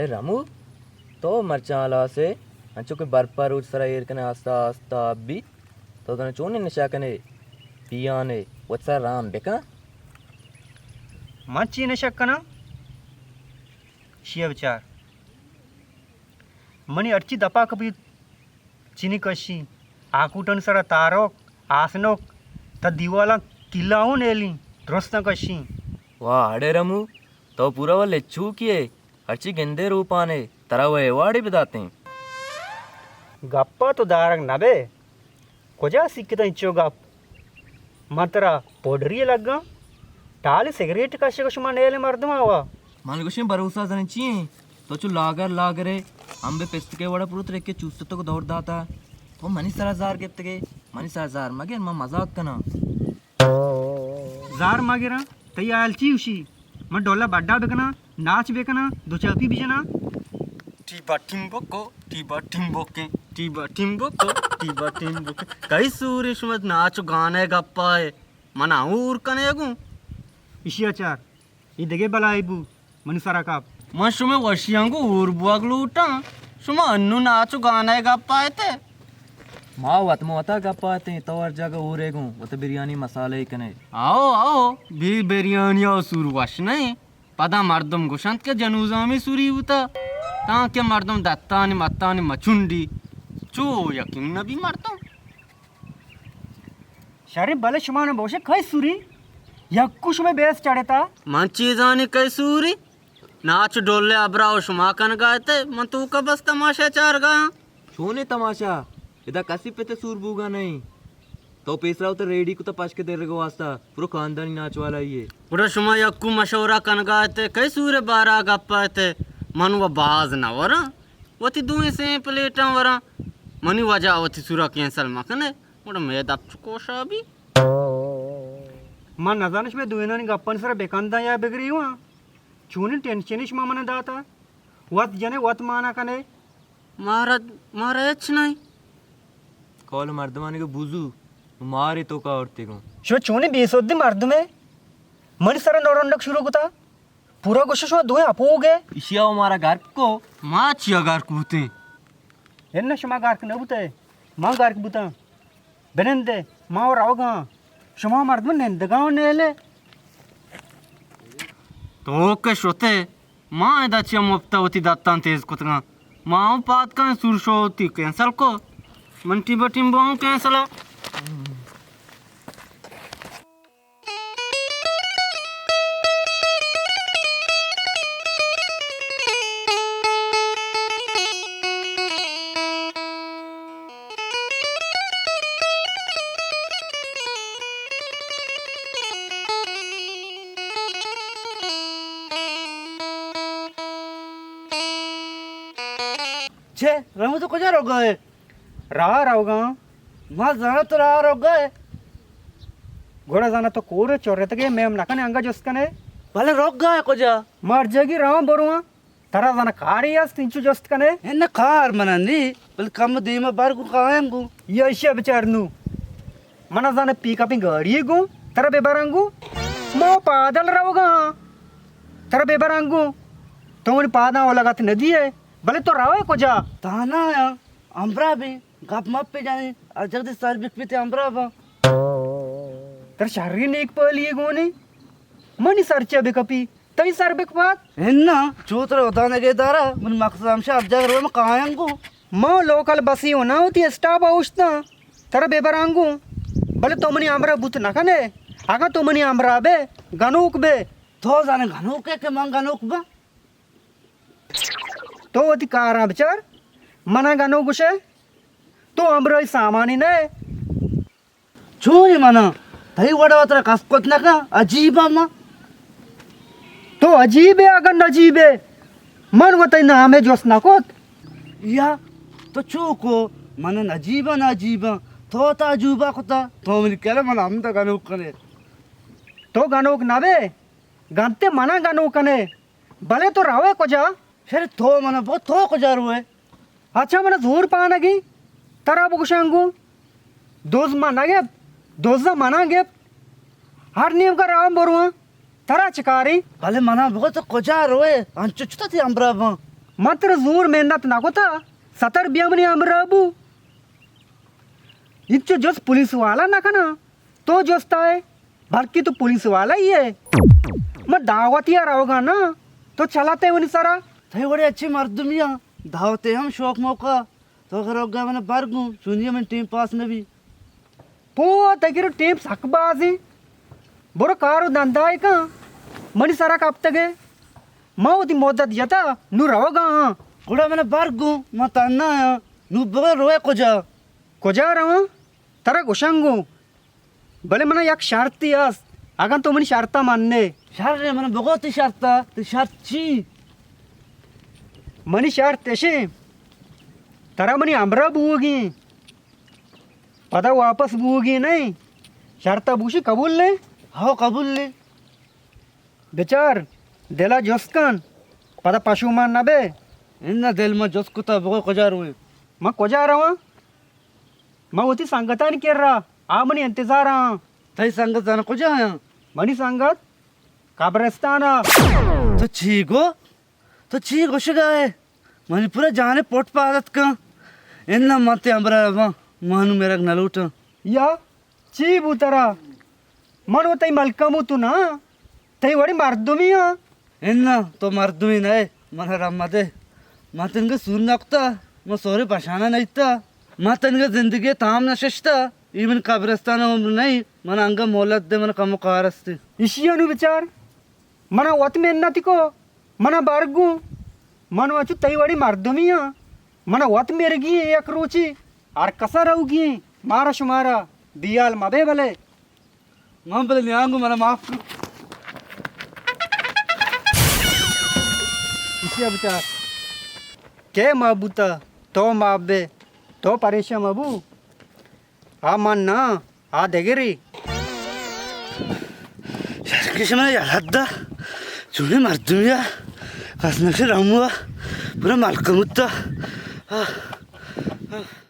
رمو، تو مرچاں ہلاس ئے، انچو کہ برپ ءَ روچ سرا ایر کن ئے، آستہ آستہ آپ بی۔ تو داں چونیں نشہ کن ئے، پیان ئے، وت سرا رام بکن۔ من چی نشہ کناں؟ شیا بچار۔ منی ہرچی دپا کپی چینی کشی، آکوٹانی سرا تاروک، آسنوک، تا دیوالاں کلا اوں نیلی، درستاں کشی۔ واہ، اڑے رمو، تو پورا و لچوکی ئے، ہرچی گندے روپانے، ترا و ایوارڈے بداتیں۔ گپا تو دارگ نبے، کجا سکتا انچو گپ؟ من ترا پوڈری لگاں؟ ٹالی سگریٹ کشگ شما نیل مردم آوا۔ من گوشیں بھروسہ زنی چی ایں؟ تو چو لاگر لاگرے، امبے پستکے وڑا پورو ترکے چوستتگ دور داتا۔ تو منی سرا زار گپتگے، منی سرا زار مگر، من مزاق کناں۔ زار مگراں، تئی حال چی ہوشی؟ من ڈولا بڈا بکناں، ناچ بکناں، دو چاپی بجناں۔ ٹیبا ٹیمبوکو، ٹیبا ٹیمبوکیں، ٹیبا ٹیمبوکو، ٹیبا ٹیمبوکیں۔ کئی سوری شما ناچ و گانے گپا ئے؟ منا ہور کنے گوں۔ اشیا چار، اے دگہ بلاہے بو، منی سرا کپ۔ من شمے وشیاں گوں ہور بوگ لوٹاں۔ شما انو ناچ و گانے گپا ات ئے۔ ما وت ماں وتا گپا اتیں، تو ہر جاگہ ہورے گوں، وت بریانی مسالے کنے۔ آؤ، آؤ، بی بریانی آ سور وش نہ ایں۔ پدا مردم گوشنت کہ جنوزامی سوری بوتا، تانکہ مردم دتانی متانی مچنڈی۔ چو یقین نبی مردم۔ شریں، بلے شما نہ بوشے کئی سوری؟ یکو شمے بیس چڑھتا۔ من چیزانی کئی سوری؟ ناچ ڈولے ابرا و شما کنگا ات ئے، من توکا بس تماشا چارگا آں۔ چونیں تماشا؟ ادا کسی پت سور بوگا نہ ایں۔ تو پیسرا وتا ریڈی کتا پشک درگ واسطہ، پورو خاندانی ناچ والا ئے۔ گڑا شما یکو مشورہ کنگا ات ئے، کئی سور بارا گپا ات ئے؟ من و باز نہ وراں، وتی دوئیں سئیں پلیٹاں وراں۔ منی وجہ وتی سورا کینسل مکنے، گڑا مئے دپ چو کوشا بی۔ من نزاناں شمے دوئینانی گپانی سرا بکنداں یا بگریواں۔ چونیں ٹینشنے شما منا داتا؟ وت جنے وت مانا کنے۔ مارا، مارا ہچ نہ ایں۔ کول مردمانی گو بوزو، مارے توکا آورتے گوں۔ شما چونیں بے سودی مردمے، منی سرا نورنڈک شروع کتا۔ پورا گوشے شما دوئیں اپوگ ئے۔ اشیا و مارا گرک کو۔ ما چیا گرک بوتیں؟ اناں، شما گرک نہ بوتئے، ما گرک بوتاں۔ بنندے، ما و روگاں۔ شما مردم نندگاں و نیلے۔ تو کہ شتے، ما ادا چیا مپتا وتی دتاں تیز کتگاں۔ ما ہم پاد کن سور شو وتی کینسل کو۔ من ٹیمبا ٹیمبا ہوں کینسل آ۔ چے، رمو تو کجا روگا ئے؟ راہ روگاں۔ ما زاناں تو راہ روگا ئے۔ گڑا زاناں تو کور چورتگے، میم نکنے انگا جست کنے۔ بلے روگا ئے کجا؟ ما ہر جاگی راہ برواں۔ ترا زاناں کارے است انچو جست کنے؟ اناں، کار منا نی، بلے کم دیما بر گوں کایاں گوں۔ یا ایشی بچار نوں۔ منا زاناں پیک اپیں گاڑی گوں، ترا ببراں گوں۔ ما پادل روگاں، ترا ببراں گوں۔ تو منی پاداں اولگت ندیئے۔ بلے تو روئے کجا؟ تہنا آں، ہمراہ بیں، گپ مپ جنیں، ہر جگہ سر بکپیت ہمراہ باں۔ ترا شریں نیک پہلی گونی، منی سر چہ بکپی، تئی سر بکپات؟ اناں، چو ترا ودانگے دارا، من مقصد ہمشہ ہر جگہ روئے من کایاں گوں۔ ما لوکل بسی و نہ وتی اسٹاپ اوشتاں، ترا ببراں گوں، بلے تو منی ہمراہ بوت نہ کنے۔ اگاں تو منی ہمراہ بے، گنوک بے۔ تو زانے گنوک ئے کہ من گنوک باں؟ تو وتی کاراں بچار، منا گنوک گوشے؟ تو ہمراہی سامانی نہ ئے۔ چونی منا؟ تئی وڑا ترا کس کت نہ کن، عجیب آں من۔ تو عجیب ئے اگن عجیب ئے، من و تئی نامے جست نہ کت۔ یا تو چو کو؟ من عجیب آں نہ عجیب آں، تو تعجب کتا، تو منی کرا من ہمدا گنوک کنے۔ تو گنوک نہ بے، گنتے منا گنوک کنے۔ بلے تو روئے کجا؟ پھر تو منا بگو تو کجا روئے؟ اچھا، منا زور پانگی، ترا بگوشاں گوں۔ دز ما نہ گپت، دز منا گپت۔ ہر نیمگا راہ برواں، ترا چہ کاری؟ بلے منا بگو تو کجا روئے؟ انچو چتا تئی ہمراہ باں؟ من ترا زور محنت نہ کتا، ستر بیا منی ہمراہ بو۔ انچو جست پولیس والا نہ کناں، تو جست آئے، بلکہ تو پولیس والا ہی ہے۔ من دعوتی ءَ روگا نا، تو چلاتے ونی سرا۔ تئی وڑے اچھی مردمی آں، دعوتے ہم شوق موقع، تو اگر روگا من بر گوں، چونی من ٹیم پاس نبی۔ پو، تئی کرا ٹیم سک بازیں۔ برو کار و دندائے کن۔ منی سرا کپتگے۔ ما وتی مدت جتا، نو روگا آں۔ گڑا من بر گوں، ما تہنا آں۔ نو بگو روئے کجا؟ کجا رواں؟ ترا گوشاں گوں۔ بلے منا یک شرطے است۔ اگاں تو منی شرطا مننے۔ شر، من بگو تئی شرطا، تئی شرط چی؟ منی شرط اشیں، ترا منی ہمراہ بوگی، پدا واپس بوگی نہیں۔ شرطا بوشی قبول نے؟ ہو، قبول نے۔ بچار، دلا جست کن، پدا پشومان نہ بے۔ اناں، دل ما جست کتا، بگو کجا روئے؟ من کجا رواں؟ من وتی سنگتانی کرا، آ منی انتظار آں۔ تئی سنگت زاناں کجا آیاں؟ منی سنگت قبرستان ءَ۔ تو چی گو؟ تو چی گوشگا ئے؟ منی پورا جانے پٹ پادت کن۔ اناں، من تئی ہمراہ رواں، من نو مرگ نہ لوٹاں۔ یا چی بو ترا؟ من و تئی ملکموت نہ آں، تئی وڑیں مردمی آں۔ اناں، تو مردمی نہ ئے، من ءَ رم مدے۔ من تنیگا سور نہ کتا، من سورے پشانا نہ دیتا۔ من تنیگا زندگی ءِ تام نہ ششتا۔ اے من قبرستان ءِ عمر نہ ایں، من انگا مہلت دے، من کمو کار استے۔ اشی ءَ نو بچار، من ءَ وت منتی کو، من ءَ بر گوں۔ من و انچو تئی وڑیں مردمی آں۔ من ءَ وت مرگی ایں یک روچے، ہر کس ءَ روگی ایں۔ مارا شمارا بیال مبے بلے۔ من بلے نیاں گوں، من ءَ معاف کن۔ ایشی ءَ بچار۔ کئے معاف بوتا؟ تو معاف بے، تو پریشان مبو۔ آ من نہ، آ دگرے۔ شرکش من یلہ دا، چونیں مردمے آ، کس نکش رمو آ، پورا ملکموت آ۔ آہ، آہ۔